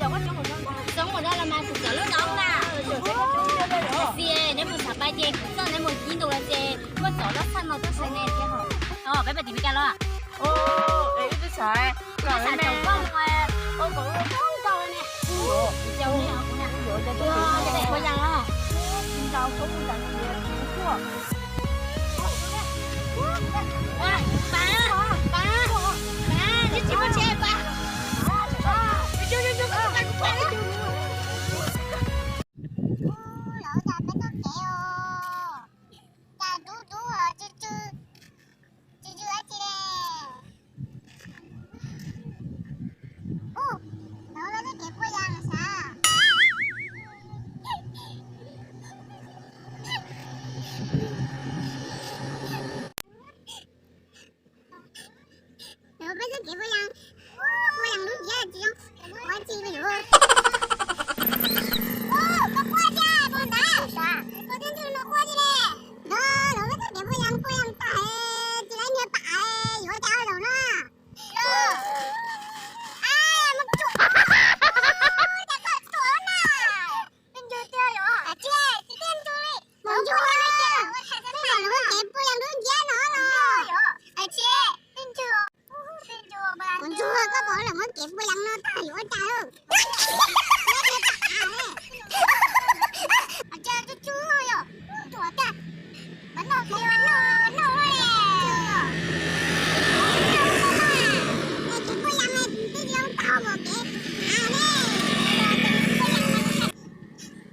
Txoov mus no los mas kuv txom lub no mas. Xi, neb mus xav pab ces kuv txoj neb mus ib ntus los ces muaj txom loj tshaj no tuaj saib ne thiab. Peb pab tim Meskas los. Peb xav kom koj mus ua kom ua koob nkaus ne. Ua yas los. Pab, pab, pab, tsis muaj tsheb pab. Los cas peb txoj kev os, cas dub dub, tsw tsw, tsw tsw dab tsi li. Ub, no peb txoj kev puaj yas sav. Peb txoj kev puaj yas, puaj yas lub nciab tsis zoo, ua tsi li. Koj quaj thiab puas ntawd, koj twb ntswg no quaj thiab li. No los peb txoj kev puaj yas, puaj yas tag, tsis laib niag pam yuav cas los na. Mus tsuam, cas koj tsuam na. Tsis tiag, tsis tiag ntswg li. Mus ntswg, mus ntswg, lawv muab kev puaj yas lub nciab no los. Mus ntswg, koj pom lawv muab kev puaj yas no tag yuav ua cas. Tsuam tag, mas noj, mas noj, mas noj li. Kev puaj yas twb tsis zoo tau mus kev av ne.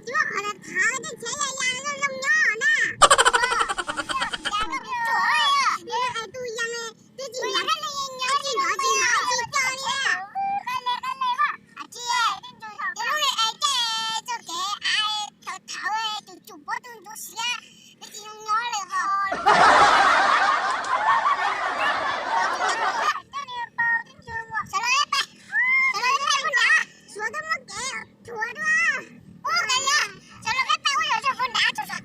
Tsis muaj qhov thav tej tsheb ya ya zoo zoo nyob na. Hais tus yas twb tsis nrov, tsis nrov tsis nrov tsis co li. Tsis, lub es ces txoj kev av thaum thaum tus tsum pob tw ntsuv siab, twb tsis zoo nyob li ho. Sawv los peb pab, sawv los peb pab, suav twb muaj kev rhuav dua. Ub, sawv los peb pab, ub, sawv los peb pab.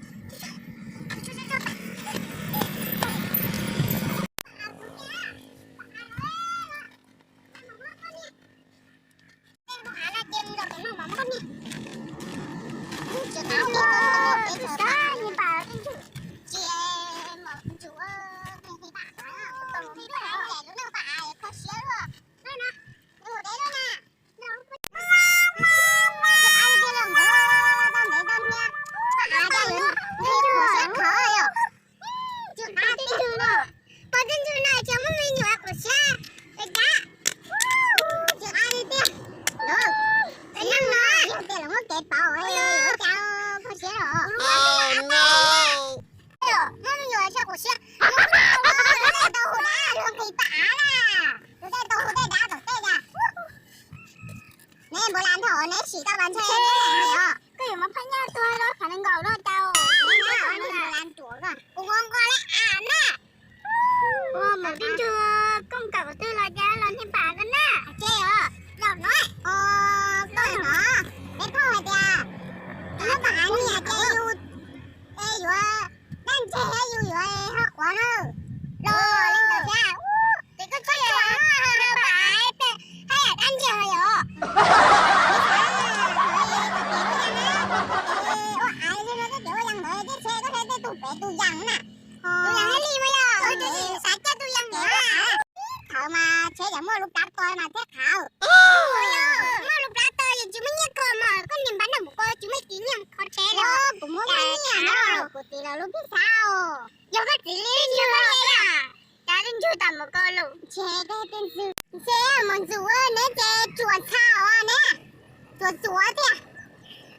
Poj tib ntswg no ces muab me nyuam quas siab, es kav, tsis qab li tiag. Neeg no yog tias lawv muab kev pauv, cas kho siab los. Muab me nyuam siab quas siab, tau hu dab luag nqis pab av na, luag tej tau hu tej dab tom tej cas. Neb npau las nrog neb sim tau pas ntshe. Koj yuav muab phaj nyaj tuag los qhov nees nkaum no tau. Kuv ua nqos li av na. Ua mus tib ntsug koj kawm twg los cas los niag pam koj na. Ces os, zaum no, koj no, peb pom hais tias, peb pom hais tias yus, es yuav dab ntseg yus yuav ho quav na. Los li ntawd thiab, ces koj txhob yuav pam, haj yam dab ntseg yom. Ua av li no, koj kev ua yas ntawd thiab tsheb, koj saib tej tus pem tus yas na. Tus yas thiaj li mas yog, xav coj tus yas ntawd. Thaum mas tsheb yog muaj lub plab to mas thiaj qhav. Muaj lub plab to yog tsis muaj nyiaj kho mas koj niam npab nram mus ko tsis muaj txiv nyiaj kho tsheb li. Kuv muab nyiaj no, kuv txiv lawv lub phij xav. Yog koj txiv li yog, cas li ntsug tas mus ko lus. Ntshe mus ntxuav neb ces tsuas txha os ne. Tsuas txuav tiag.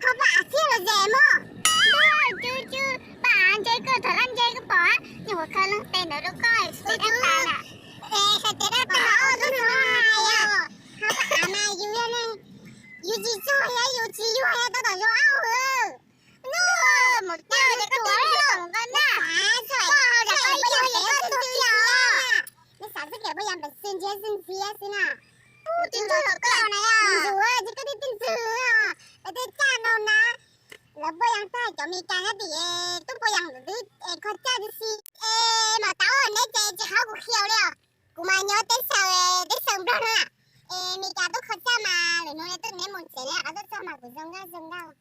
Ho pab av txiag los zes mog. Ntuj, cw cw, pab av ntse kawg, thaum laj ntse kawg pom nyuam qhuav khaws leej tes ntawd rau koj, es hais tias dab tag os, tus no hais os. Ho pab av mas yus yog neeg, yus tsis txog thiab yus tsis yuag thiab tab tom zoo au. Ntuj, mus caug ces koj twb tsis tau nqa na. Koj hau rau koj yog peb tug tiag os. Neb xav xwb kev puaj yas pem xwb ntshiab xwb ntxiab xwb na. Tub tsis ntxwg los koj na, ntxuav ces koj twb tsis ntxwg. Es tej caj no na, lawv puaj yas tag cov Meskas nyob tim tub puaj yas ntawd twb es kho caj twb xi. Es mam tau neb ces tsis qhov kuv khiaus li os. Kuv mas nyob teb chaws, teb chaws Nplog no na. Es Meskas tub kho caj mas lwm hnub neb tuaj neb mus tsev. Mas kuv zoo nkauj zoo nkauj.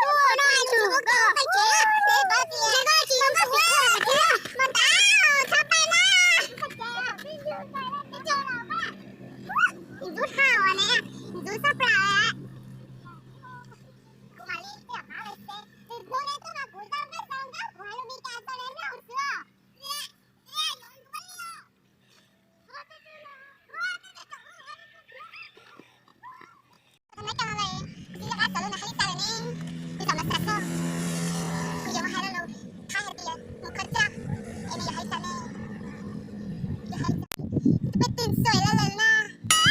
Tus no hais lus tsis muaj koj pais tsev, pais tsev, pais tsev, mas tas, txhob pais na. Ntxub dhau ne, ntxub txhob plaws. Kuv mam li tiam pab lawv seb, tus hnub no tuaj mas kuv zoo nkauj zoo nkauj, kuv hais lus Meskas txog lawv mloog xwb os. Tus peb twb txawm lawm na, tus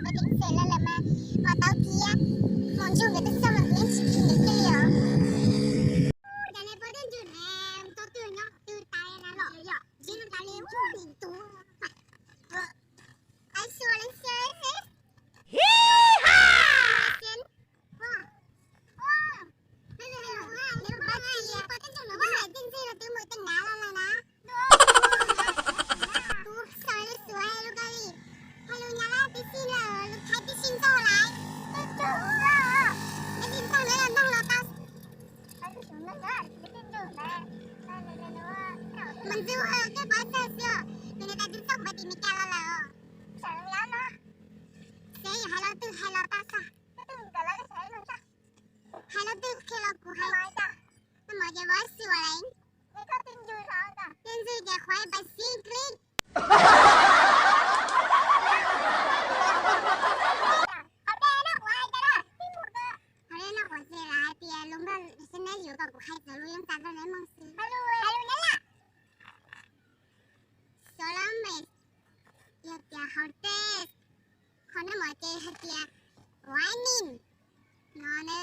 peb twb txawm lawm mas pom tau tias hmos ntsug nkawd twb txog mas nkawd yeej tsis khi nkawd kiag li os. Cov niag pog twb ntsug ne, tau twg nyob twg tas na los yom, tsis tas li ua li tus. Ai xua li xia xia. Ua, ua, pog twb ntsug no, pog twb ntsug los twb mus tej nab los lawm na. Tus xav lus xuav lus Kaus Lim, hais lus Nyab Laj tib si lawm, lus Thaib tib si ntxog lawm. Tib si ntxog lawm los ntog los tau. Mas ntxub koj pov tseg xwb, nws nws tas twb txog npawg tim Meskas los lawm. Xav hais lo twg hais los tau xwb. Hais lo twg qhia los kuv hais. Noj mov ces ua xwb ua leej. Twb ntxwg ces qhuav pais xib kli. Qhov dej noj quav ces lawv hais tias lus npawg xwb neb yuav kom kuv hais txawv lus yeej txav rau neb mloog xwb. Hais lus Nyab Laj. Solamente yog tias hauv dej, qhov noj mov ces hais tias ua nim no ne.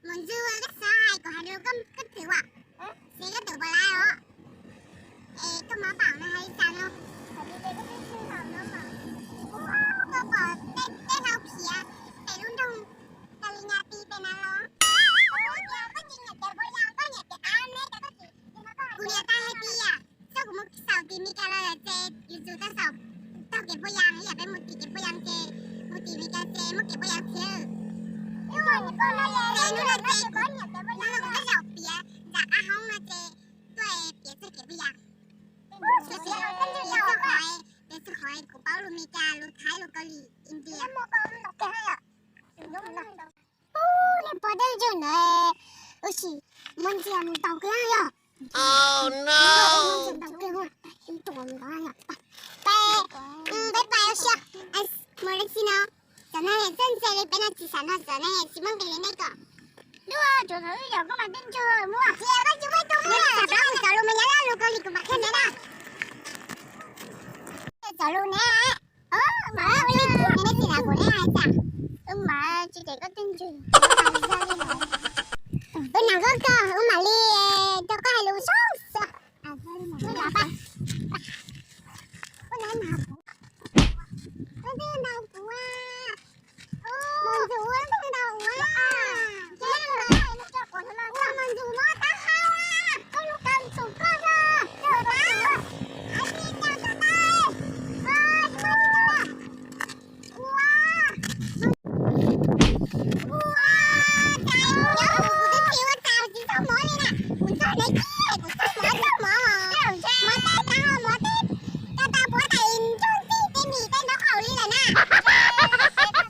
Mus ntxwg, koj xav hais kom hais lus koj twv as, xav koj twv puas lawm os. Es koj mab pam no hais li cas no? Koj pom tej hlau khiav pem lub nroog Kas Lis Nyas Tis pem na los? Koj tsis nyiam tias puas yog, koj nyiam tias av ne, koj tsis, kuv niam tais hais tias txog kuv mus xaus tim Meskas los lawm ces yuav tsum tau xaus taug kev puas yas, yam peb mus tim kev puas yas ces, mus tim Meskas ces muaj kev puas yas thiab. Ces hnub no ces kuv, hnub no kuv twb zaum piav nram qab hoob no ces tuaj piav txog kev puas yas. Piav txog qhov, piav txog qhov kuv paub lus Meskas, lus Thaib, lus Kaus Lim, India. Ub, nej pog dej ntswg ntawd, ua si muab ntxias mus ntaus kiag yog. Mus ntaus kiag, ib tuam mus ntaus yog. Peb, peb pais ua si, mus li si no. Cov neeg txawj ntse li peb no tsis xav nrog cov neeg tsis muaj nqis li nej kom. Duaj tsuav thaum wb yaum koj mas dej ntswg muaj. Cia koj tsis muaj tus muaj. Neb tsis xav paub kuv cov lus Meskas, lus Kaus Lim kuv mam qhia neb na. Cov lus ne. Mas ua li neb tsis xav kuv neb hais cas. Wb mas tsis ces koj dej ntswg. Wb nag koj kawg, wb mam li rau koj hais lus zoo xwb. Mus ntxuav ua ntej ntau ua. Mus ntxuav mob taub hau. Koj lub kab tus koj na. Koj ua tau. Ai, tsis cas koj tau. Ua. Ua, cas kuv nyob kuv twb tsis ua cas tsis txog mob li na. Kuv txog neb kiag, kuv txog mob txog mob. Mob tej taub hau, mob tej, tau tau puab tais nrog txij tej mis tej nraub qaum li lawm na.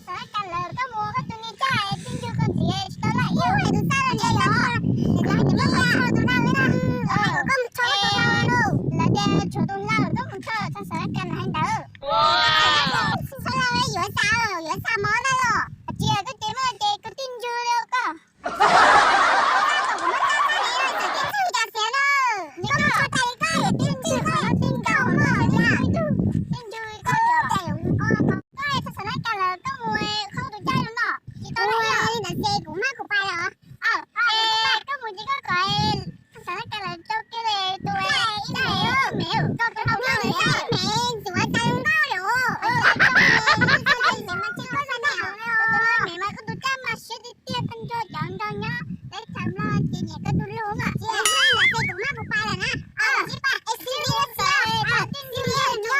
Xav cas lawm koj mus koj tus niag caj dej ntswg koj txiv tsis tau laj ib tus txaj los ntshe yog. Tus no tus no, koj mus tshuav tus no lauj. Lawv tias tshuav tus lauj, koj mus tshuav txog xav cas lawm hais ntawd. Xav lauj, yuav xa, yuav xa mob na los. Tsis, koj ces muaj ces koj dej ntswg li koj. Koj mus tshuav tais koj yuav dej ntswg, koj yuav dej ntswg koj mus li. Dej ntswg koj yuav, koj txog xav cas lawm koj mus qhoob tus caj zoo no. Tsis tau li ntawd ces kuv mab kuv pais lawm. Koj mus ces koj kom xav cas lawm rau kiag li tus ib me, ib me, koj tus ib me ntxuav tau nkauj lawm. Tus ib me mas koj tus caj mas siab tiag tiag, tag nrho cov nrog nyob teb chaws Nplog ces nyiam koj tus lus mas. Ces kuv mab kuv pais lawm na. Tsis pais, es xib li, xib li, xib li, xib li.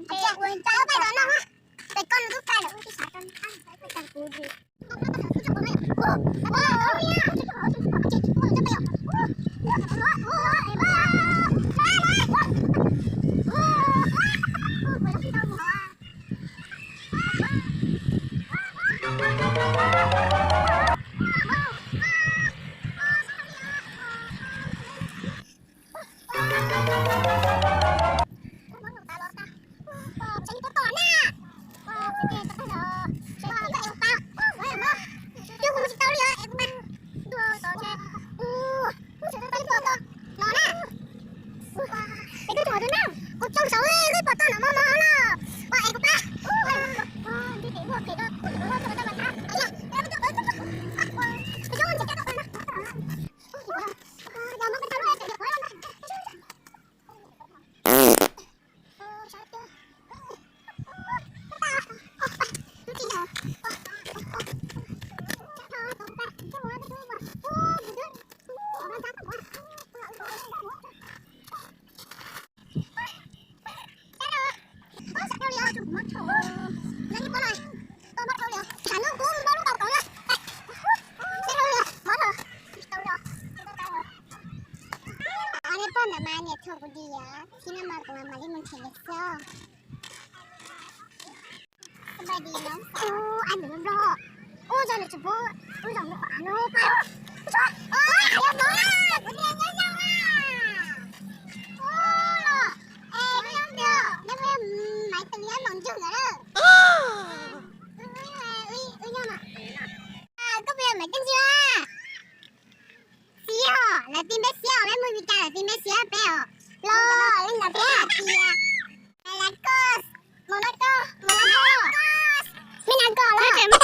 Poj ntawm mas niam thuam kuv diam, tsis no mas kuv mam li mus nrhiav nws xwb. Ua, nws zoo nraug, ua zoo nws tsis pub, ua zoo nws qhov av no. Ua, qhov yog no, kuv tias nyob zoo na. Ua, es nyob zoo, neb muaj maiv teev liab npaum ntsug ntawd lawm. Wb nyob mas, koj puas yog maiv teev ntsis a? Xiab os, lawv tij npeb xiab os, peb mus Meskas lawv tij npeb xiab peb os. Los li ntawd peb hais tias, Malacos, Malacos, Malacos, Malacos los. Koj los tim Meskas los koj cov neeg hais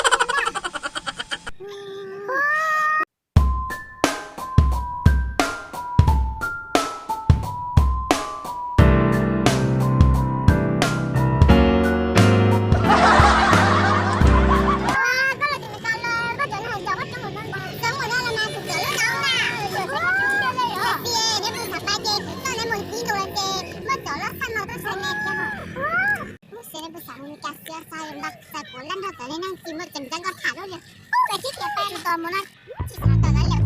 ncauj koj coj mus no, coj mus no los mas kuv cov lub no na. Tias neb mus xav pab ces kuv coj neb mus ib ntus los ces muaj cov loj xaj no tuaj saib neb thiab. Lub xwb neb mus xav mus Meskas xwb xav npaj xav kuv laj nrog cov neeg tsis muaj tseem ceeb koj tham lub li. Ub, koj tsis tias pab mus tos mus no, tsis xav tos lawv li.